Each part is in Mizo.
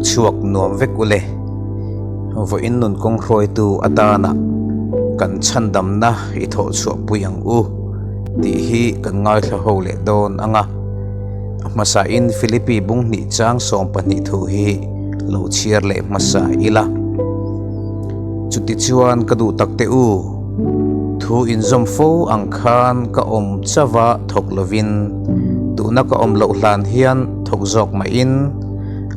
Tukchhuak nuam vek ule. Vawiin nun kawng hruaitu atana kan chhandamna i thawhchhuah pui ang u tih hi kan ngaithla ho leh dawn ang a. A hmasain Philippi bung hnih chang 12 thu hi lo chhiar leh hmasa ila. Chutichuan ka duh tak teh u, thu inzawm fo ang khan ka awm chauha thawk lovin, tuna ka awm loh hlan hian thawk zawk mahin,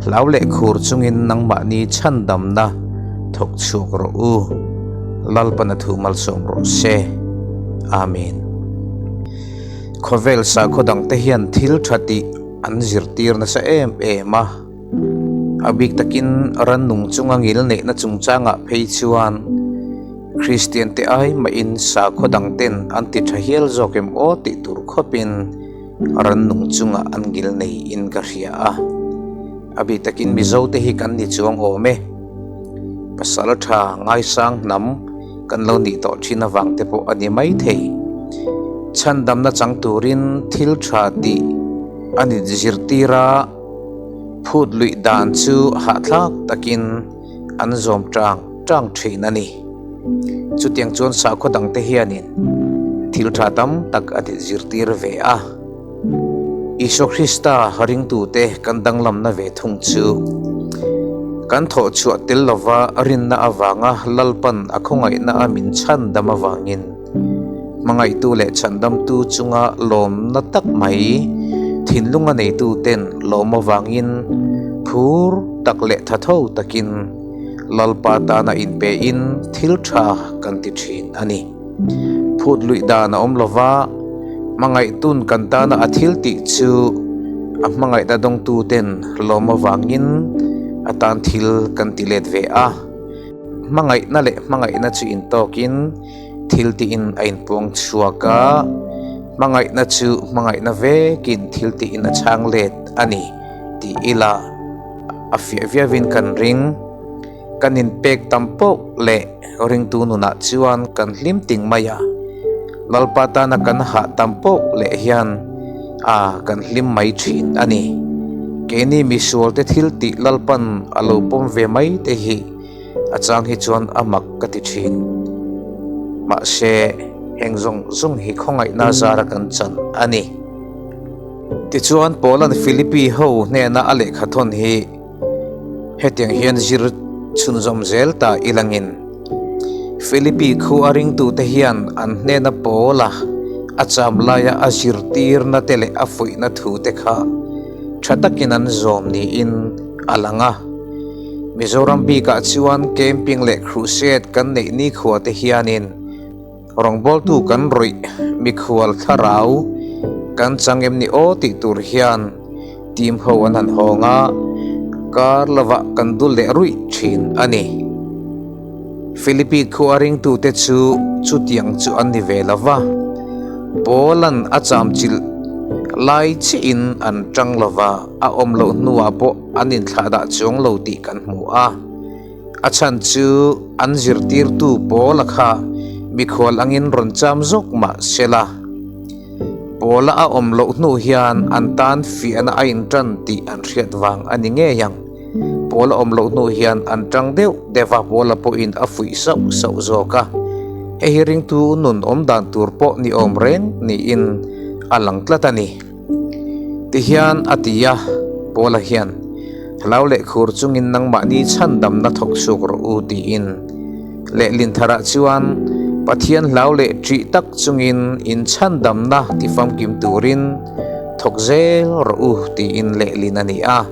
hlau leh khur chungin nangmahni chhandamna thawk chhuak rawh u. Lalpana thu malsawm rawh se. Amen. Khawvel sakhaw dangte hian thil tha tih an zirtir nasa em em a. A bik takin rannung chunga ngil neihna chungchangah phei chuan Kristian te ai mahin sakhaw dang ten an ti tha hial zawk em aw tih tur khawpin rannung chunga an ngil nei in ka hria a. A bik takin Mizo te hi kan ni chuang awm e. Pasal tha ngaisang hnam kan lo nih tawh thin avang te pawh a ni mai thei. Chhandamna chang turin thil tha tih a ni zirtir a. Phut luih dan chu hahthlak takin an zawm tang tang thin a ni. Chutiang chuan sakhaw dangte hianin thil tha tam tak a ti zirtir ve a. Isua Krista ringtute kan danglamna ve thung chu kan thawh chhuah tel lova rinna avanga Lalpan a khawngaihna a min chhandam avangin, Hmangaihtu leh chhandamtu chunga lawmna tak mai thinlunga neituten lawm avangin phur tak leh thatho takin Lalpa tana inpein thil tha kan ti thin a ni. Phut luih dan a awm lova, hmangaihtun kan tana a thil tih chu a hmangaihna dawngtuten lawm avangin a tan thil kan ti let ve a. Hmangaihna leh hmangaihna chu intawkin Thil tiin a inpuang chhuak a, hmangaihna chu hmangaihna vekin thil tiin a chhang let a ni tih ila a fiah viauin kan ring. Kan inpek tam poh leh ringtu nunah chuan kan hlim ting mai a, Lalpa tana kan hah tam poh leh hian a kan hlim mai thin a ni. Keini misualte thil tih Lalpan a lo pawm ve mai te hi A chang hi chuan a mak ka ti thin. Mahse, heng zawng zawng hi khawngaihna zara kan chan a ni. Tichuan, Paula'n Philippi ho hnena a lehkha thawn hi hetiang hian zir chhunzawm zel ta ilangin, Philippi khu a ringtute hian an hnena Paula a cham laia a zirtirna te leh a fuihna thute kha tha takin an zawm niin a lang a. Mizoram bikah chuan camping leh crusade kan neih nikhua te hianin rawngbawltu kan rawih mikhual thlarau kan chang em ni aw tih tur hian team ho an han hawng a, kar lovah kan dul leh ruih thin a ni. Philippi khua ringtute chu chutiang chu an ni ve lo va, Paula'n a chamchilh lai chiahin an tang lo va, a awm loh hnuah pawh an inthlahdah chuang lo tih kan hmu a. A chhan chu an zirtirtu Paula kha mikhual angin rawn cham zawk mah se la. Paula a awm loh hnu hian an tan fiahna a intan tih an hriat vang a ni ngei ang. Paula awm loh hnu hian an tang deuh deuh a, Paula pawhin a fuih sauh sauh zawk a. Hei hi ringtu nun awm dan tur pawh ni awm reng niin a lang tlat a ni. Tihian a ti a, Paula hian, Hlau leh khur chungin nangmahni chhandamna thawk chhuak rawh u tiin. Lehlin tharah chuan, Pathian hlau leh ṭih tak chungin in chhandamna tifamkim turin thawk zel rawh u tiin lehlin a ni a.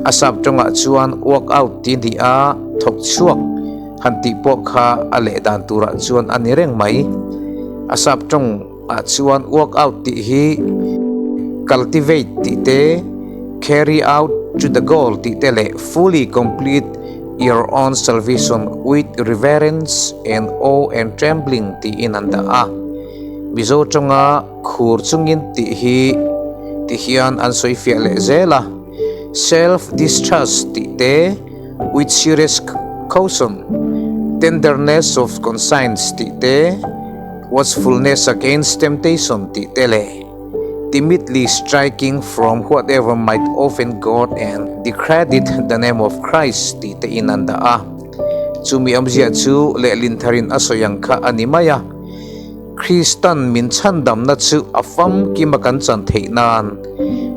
A sap tawngah chuan work out ti ni a, thawk chhuak han tih pawh kha a leh dan turah chuan a ni reng mai. A sap tawng. Ah chuan work out tih hi cultivate tih te, carry out to the goal tih te leh fully complete your own salvation with reverence and awe and trembling tiin an dah a. Mizo tawnga khur chungin tih hi ti hian an sawi fiah leh zel a, self distrust tih te, with serious caution, tenderness of conscience tih te, Watchfulness against temptation tih te leh Timidly striking from whatever might offend God and discredit the name of Christ tih te in an dah a. Chumi awmzia chu lehlin tharin a sawi ang kha a ni mai a. Kristan min chhandamna chu a famkima kan chan theih nan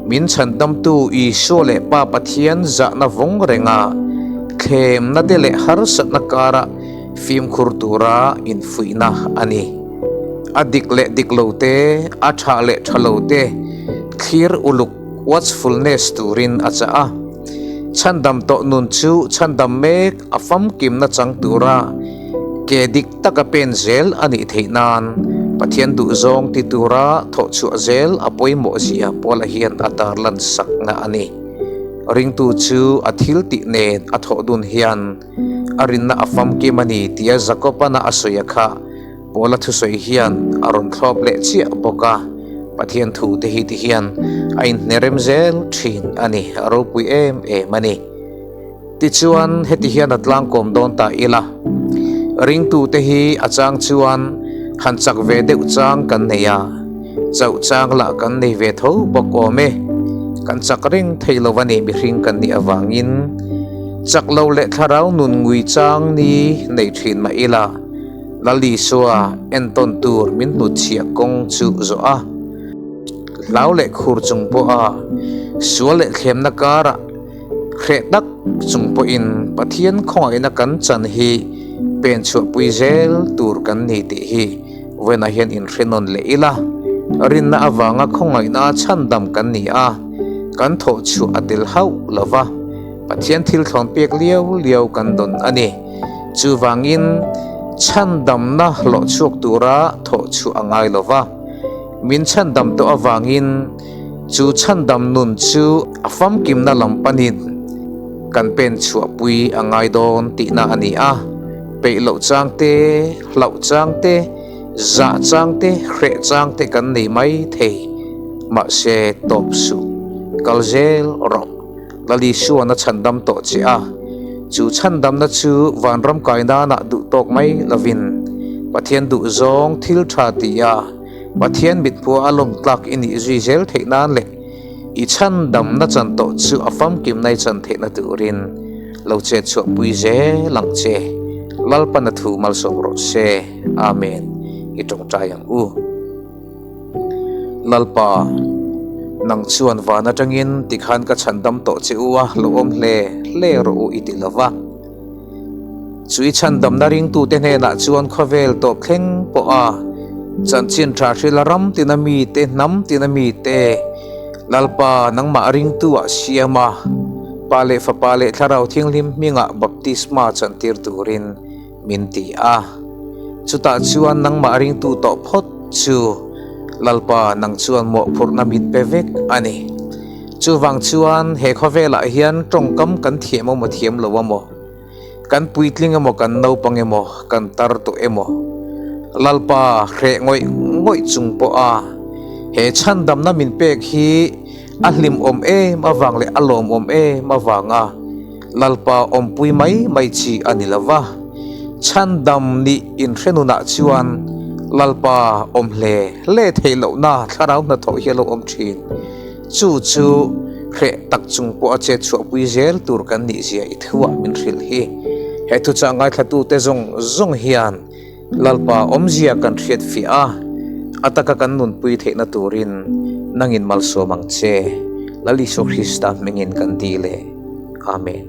min chhandamtu Isua leh Pa Pathian zahna vawng renga thlemna te leh harsatna kara fimkhur tura infuihna a ni. A dik leh dik lo te, a tha leh tha lo te thlir uluk, watchfulness, turin a chah a. Chhandam tawh nun chu chhandam mek a famkimna chang tura ke dik taka pen zel a nih theih nan Pathian duhzawng ti tura thawh chhuah zel a pawimawh zia Paula hian a tarlan sakna a ni. Ringtu chu a thil tih nen a thawh dun hian a rinna a famkim a ni tia Jakob-ana a sawi a kha Paula thusawi hian a rawn thlawp leh chiah bawk a, Pathian thu te hi ti hian a inhnerem zel thin a ni, a ropui em em a ni. Tichuan heti hian a tlangkawm dawn ta ila, ringtute hi a chang chuan han chak ve deuh chang kan nei a, chauh chang lah kan nei ve tho bawk awm e, kan chak reng thei lo a ni mihring kan nih avangin chak lo leh thlarau nun ngui chang ni nei thin mah ila, Lal Isua entawn tur min hnutchhiah kawng chu zawh a, hlau leh khur chung pawha sual leh thlemna karah hreh tak chung pawhin Pathian khawngaihna kan chan hi pen chhuahpui zel tur kan ni tih hi vawiinah hian inhre nawn leh ila, rinna avanga khawngaihna chhandam kan ni a, kan thawh chhuah a tel hauh lova Pathian thil thlawn pek liau liau kan dawn a ni. Chuvangin, chhandamna hlawh chhuak tura thawh chhuah a ngai lo va. Min chhandam tawh avangin, chu chhandam nun chu a famkimna lam panin kan pen chhuahpui a ngai dawn tihna a ni a. Peih loh chang te, hlauh chang te, zah chang te, hreh chang te kan nei mai thei. Mahse, tawp suh, kal zel rawh. Lal Isuan a chhandam tawh che a, chu chhandamna chu vanram kai nanah duh tawk mai lovin Pathian duh zawng thil tha ti a, Pathian mithmuha a lawm tlak i nih zui zel theih nan leh i chhandamna chan tawh chu a famkimna i chan theihna turin lo chet chhuahpui zel ang che. Lalpana thu malsawm rawh se. Amen. I tawngtai ang u. Lalpa, nang chuan van atangin tikhan ka chhandam tawh che u a, lo awm hle hle rawh u i ti lo va. Chu i chhandamna ringtute hnenah chuan khawvel tawp thleng pawha chanchin tha hrila ram tina mite, hnam tina mite, Lalpa, nangmah ringtu ah siam a, Pa leh Fapa leh Thlarau Thianghlim hmingah baptisma chantir turin min ti a. Chutah chuan nangmah ringtu tawh phawt chu Lalpa nang chuan mawhphurhna min pe vek a ni. Chuvang chuan he khawvelah hian tawngkam kan thiam emaw thiam lo emaw, kan puitling emaw kan naupang emaw, kan tar tawh emaw, Lalpa hreh ngawih ngawih chung pawha he chhandamna min pek hi a hlimawm em avang leh a lawmawm em avanga Lalpa awmpui mai mai chi a ni lo va, chhandam nih inhre nunah chuan Lalpa awm hle hle theih lohna thlarau hnathawh hi a lo awm thin. Chu chu hreh tak chung pawh a chet chhuahpui zel tur kan nih zia i thuah min hrilh hi. He thuchah ngaithlatute zawng zawng hian Lalpa awmzia kan hriat fiah a, a taka kan nunpui theihna turin nangin malsawm ang che, Lal Isua Krista hmingin kan dil e. Amen.